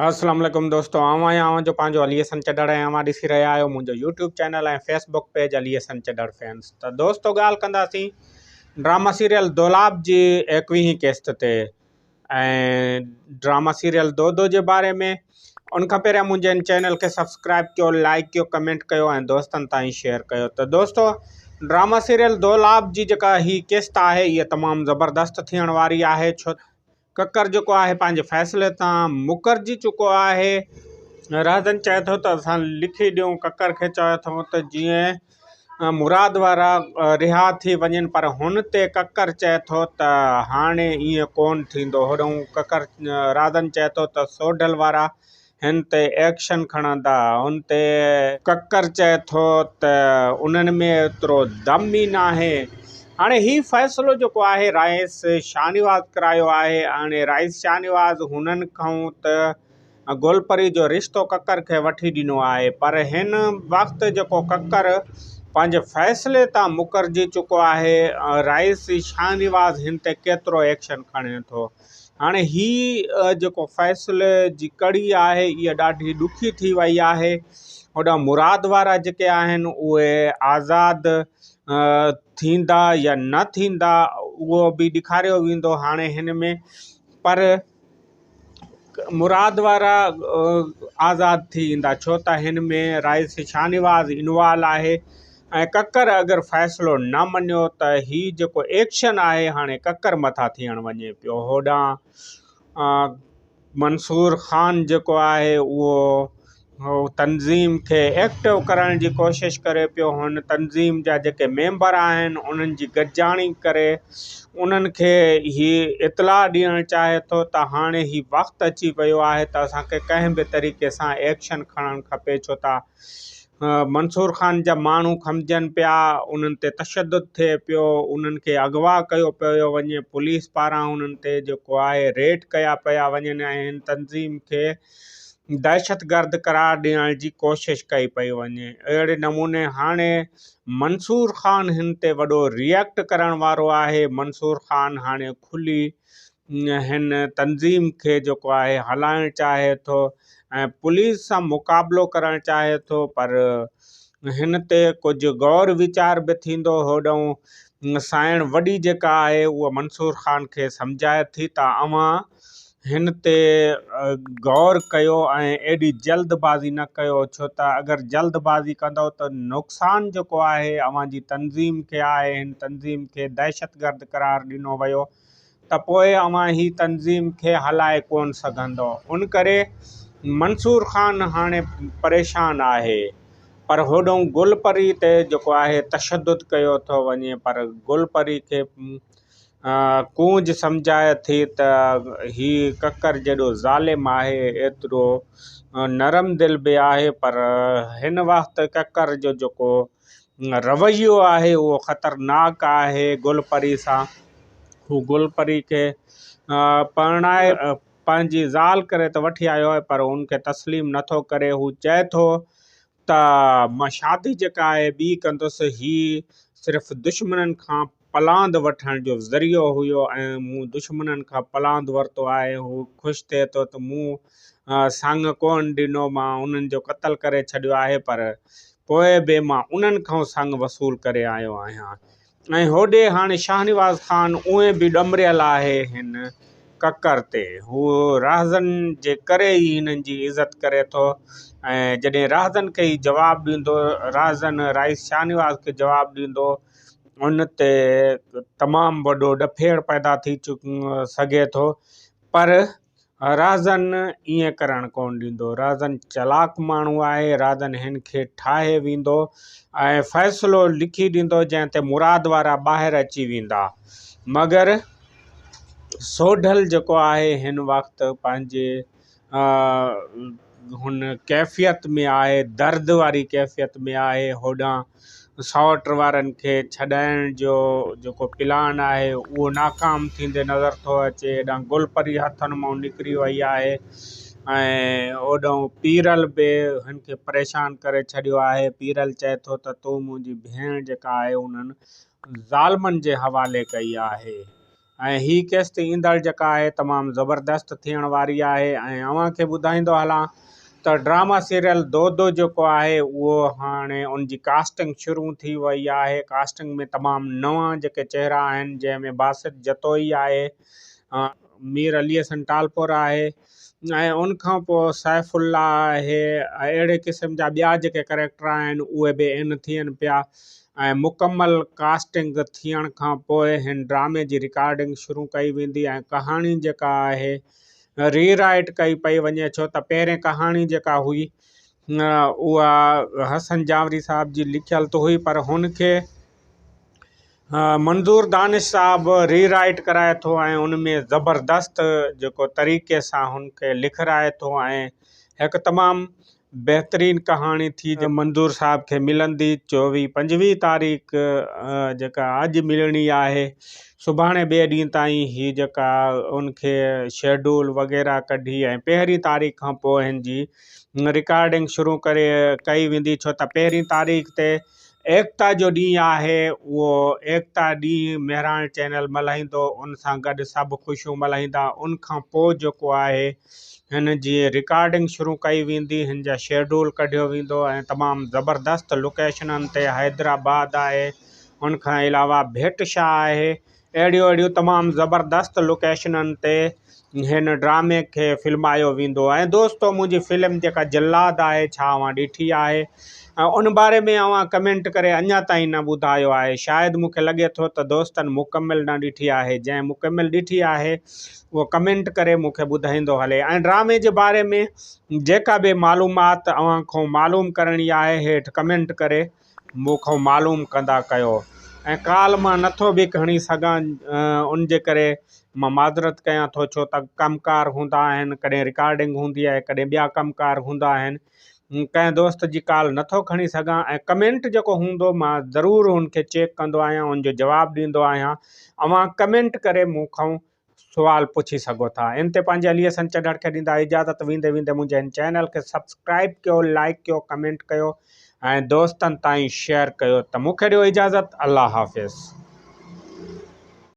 السلام عليڪم دوستو آئون آهيان اوهان جو پنهنجو علي حسن چڍڙ ۽ اوهان ڏسي رهيا آهيو منهنجو YouTube channel ۽ Facebook page Ali Hassan Chadhar fans ته دوستو ڳالهه ڪنداسين ڊراما سيريل دولاب جي ايڪويهين قسط تي ۽ ڊراما سيريل دودو جي باري ۾ ان کان پهريان منهنجي ان چينل کي سبسڪرائب ڪيو لائڪ ڪيو ڪمينٽ ڪيو ۽ دوستن تائين شيئر ڪيو ته دوستو ڊراما سيريل دولاب جي جيڪا هي قسط آهي اها تمام زبردست ٿيڻ واري آهي ڇو ڪڪر جيڪو آهي پنهنجي فيصلي تان مڪرجي چڪو آهي. رهزن چئي ٿو ته اسان لکي ڏيون ڪڪر کي چئي ٿو ته جيئن مراد وارا رها ٿي وڃن پر هن تي ڪڪر چئي ٿو ته هاڻي ائين ڪونه ٿيندو. هوڏانهن ڪڪر رهزن چئي ٿو ته سوڍل وارا هن تي ايڪشن کڻندا. ان تي ڪڪر چئي ٿو ته انهن ۾ ايترو دم ئي ناهي. هاڻي هي فيصلو جيڪو آهي رئيس شاهنواز ڪرايو آهي. هاڻي رئيس شاهنواز هنن کان ته گل پري جو رشتو ڪڪر کي وٺي ڏنو آهي پر هن وقت جيڪو ڪڪر پنهنجي فيصلي تان مڪرجي چڪو آهي. رئيس شاهنواز هن تي ڪيترو ايڪشن کڻي ٿو. هاڻي هي جيڪو فيصلي جي ڪڙي آهي اها ڏاڍي ڏکي ٿي وئي آهي. هوڏانهن مراد وارا جيڪي آهن اهي آزاد ٿيندا يا نه ٿيندا اهو به ڏيکاريو ويندو هاڻي هن ۾ پر مراد وارا آزاد ٿي ويندا ڇو ته هن ۾ رئيس شاهنواز انوالو آهي ۽ ڪڪر اگر فيصلو نه مڃيو ته هي جيڪو ايڪشن آهي هاڻي ڪڪر مٿان ٿيڻ وڃي پيو هوڏانهن منصور خان جيڪو آهي اهو تنظيم کي ايڪٽو ڪرڻ جي ڪوشش ڪري پيو هن تنظيم جا جيڪي ميمبر آهن انهن جي گڏجاڻي ڪري انهن کي هي اطلاع ڏيڻ چاهي ٿو ته هاڻي هي وقت اچي ويو آهي ته اسان کي ڪنهن به طريقي سان ايڪشن کڻڻ کپي ڇو ته منصور خان جا ماڻهو کنڀجن پيا، انهن تي تشدد ٿئي پيو، انهن کي اغوا ڪيو پيو وڃي، پوليس پاران انهن تي جيڪو آهي ريڊ ڪيا پيا وڃن ۽ هن تنظيم کي دهشتگرد قرار ڏيڻ جي ڪوشش ڪئي پئي وڃي. اهڙي نموني هاڻي منصور خان هن تي وڏو ريئيڪٽ ڪرڻ وارو آهي، منصور خان هاڻي کلي هن تنظيم کي جيڪو آهي هلائڻ چاهي ٿو ۽ پوليس سان مقابلو ڪرڻ چاهي ٿو پر هن تي ڪجهه غور ويچار به ٿيندو هوڏانهن سائڻ وڏي جيڪا آهي اها منصور خان کي سمجهائي ٿي ته اوهان هن تي غور ڪيو ۽ ايڏي جلد بازي نه ڪيو ڇو ته اگر جلد بازي ڪندؤ ته نقصان جيڪو آهي اوهان جي تنظيم کي آهي هن تنظيم کي دهشتگرد قرار ڏنو ويو ته پوء اوهان هي تنظيم کي هلائي ڪونه سگهندؤ. ان ڪري منصور خان هاڻي پريشان آهي. پر هوڏهون گل پري تي جيڪو آهي تشدد ڪيو ٿو وڃي پر گل پري کي ڪونج سمجهائي ٿي ته هي ڪڪر جيڏو ظالم آهي ايترو نرم دل به آهي پر هن وقت ڪڪر جو جيڪو رويو آهي اهو خطرناڪ آهي گل پري سان هو گل پري کي پرڻائي پنهنجي زال ڪري ته وٺي آيو آهي پر ان کي تسليم نٿو ڪري هو چئي ٿو ته مان شادي جيڪا آهي ٻي ڪندس هي صرف دشمنن کان پلاند وٺڻ جو ذريعو هيو ۽ مون دشمنن کان پلاند ورتو آهي. هو خوش ٿئي ٿو ته مون سڱ ڪونه ڏنو، مان انهن جو قتل ڪري ڇڏيو آهي، پر پوء به مان انهن کان سڱ وصول ڪري آيو آهيان. ۽ هوڏي هاڻي شاهنواز خان اونئين به ڏمريل آهي هن ڪڪر تي. هو راهزن جي ڪري ئي هنن جي عزت ڪري ٿو ۽ جڏهن راهزن کي هي جواب ڏيندو، راهزن رئيس شاهنواز کي جواب ڏيندو، ان تي تمام وڏو ڏڦيڙ پيدا ٿي سگهي ٿو پر رازن ائين ڪرڻ ڪونه ڏيندو رازن چالاڪ ماڻهو آهي رازن هن کي ٺاهي ويندو ۽ فيصلو لکي ڏيندو جنهن تي مراد وارا ٻاهر اچي ويندا مگر سوڍل جيڪو آهي هن وقت پنهنجي هن ڪيفيت ۾ آهي، درد واري ڪيفيت ۾ آهي، هوڏانهن سئوٽ وارن کي ڇڏائڻ جو جيڪو پلان آهي اهو ناڪام ٿيندي نظر ٿو اچي، هيڏانهن گل پري هٿن مان نڪري وئي آهي ۽ هوڏانهن پيرل به هن کي پريشان ڪري ڇڏيو آهي، پيرل چئي ٿو ته تو منهنجي ڀيڻ جيڪا آهي انهن ظالمن جي حوالي ڪئي آهي. ۽ هي قسط ايندڙ جيڪا آهي تمام زبردست ٿيڻ واري آهي ۽ اوهان کي ٻڌائيندو هلان ته ڊراما سيريل دودو جيڪو آهي اهو هاڻي ان جي ڪاسٽنگ شروع ٿي وئي آهي ڪاسٽنگ ۾ تمام نوان جيڪي چهرا آهن جنهن ۾ باسط جتوئي آهي مير علي حسن ٽالپر آهي ۽ ان کان پوء سيف الله آهي ۽ اهڙي قسم جا ٻيا جيڪي ڪريڪٽر آهن اهي به ان ٿين پيا ۽ مڪمل ڪاسٽنگ ٿيڻ کان پوء هن ڊرامي جي رڪارڊنگ شروع ڪئي ويندي ۽ ڪهاڻي جيڪا آهي ري رائيٽ ڪئي پئي وڃي ڇو ته پهرين ڪهاڻي جيڪا هئي اها حسن جانوري صاحب جي لکيل ته هئي پر هن کي منظور دانش صاحب ري رائيٽ ڪرائي ٿو ۽ ان ۾ زبردست جيڪو طريقي سان هن کي لکرائي ٿو ۽ هڪ تمام بهترين ڪهاڻي ٿي منظور صاحب کي ملندي چوويهه پنجويهه تاريخ جيڪا اڄ ملڻي آهي سڀاڻي ٻئي ڏينهن تائين هي جيڪا ان کي شيڊول وغيره ڪڍي ۽ پهرين تاريخ کان پوء هن جي رڪارڊنگ شروع ڪري ڪئي ويندي ڇو ته پهرين تاريخ تي ايڪتا جو ڏينهن آهي اهو ايڪتا ڏينهن مهراڻ چينل ملهائيندو ان سان گڏ سڀ خوشيون ملهائيندا ان کان پوء جيڪو آهي هن جي رڪارڊنگ شروع ڪئي ويندي هن جا شيڊول ڪڍيو ويندو ۽ تمام زبردست لوڪيشنن تي حيدرآباد آهي ان کان علاوه ڀٽ شاهه آهي اهڙيون اهڙيون تمام زبردست لوڪيشنن تي هن ڊرامي کي فلمايو ويندو ۽ دوستو منهنجي فلم جيڪا جلاد آهي ڇا اوهان ڏٺي آهي ۽ ان باري ۾ اوهان ڪمينٽ ڪري اڃا تائين نه ٻڌايو آهي شايد مون کي لڳي ٿو ته دوستن مڪمل نه ڏٺي آهي جنهن مڪمل ڏٺي آهي اهو ڪمينٽ ڪري مون کي ٻڌائيندو هلي ۽ ڊرامي جي باري ۾ جيڪا به معلومات اوهان کان معلوم ڪرڻي آهي هيٺ ڪمينٽ ڪري مون کان معلوم ڪندا ڪيو ۽ ڪال مان نٿو به کڻي سگهان ان جي ڪري مان معذرت ڪيان ٿو ڇو ته ڪم ڪار هوندا آهن ڪڏهن رڪارڊنگ هوندي آهي ڪڏهن ٻيا ڪم ڪار هوندا آهن ڪنهن دوست جي ڪال نٿو کڻي سگهان ۽ ڪمينٽ جيڪو هوندو مان ضرور ان کي چيڪ ڪندو آهيان ان جو جواب ڏيندو آهيان اوهان ڪمينٽ ڪري مون کان سوال پڇي سگهو ٿا. ان تي پنهنجي علي حسن چڍڙ کي ڏيندا اجازت ويندي ويندي منهنجي هن چينل کي سبسڪرائب ڪيو لائيڪ ڪيو ڪمينٽ ڪيو ۽ دوستن تائين شيئر ڪيو ته مون کي ڏيو اجازت الله حافظ.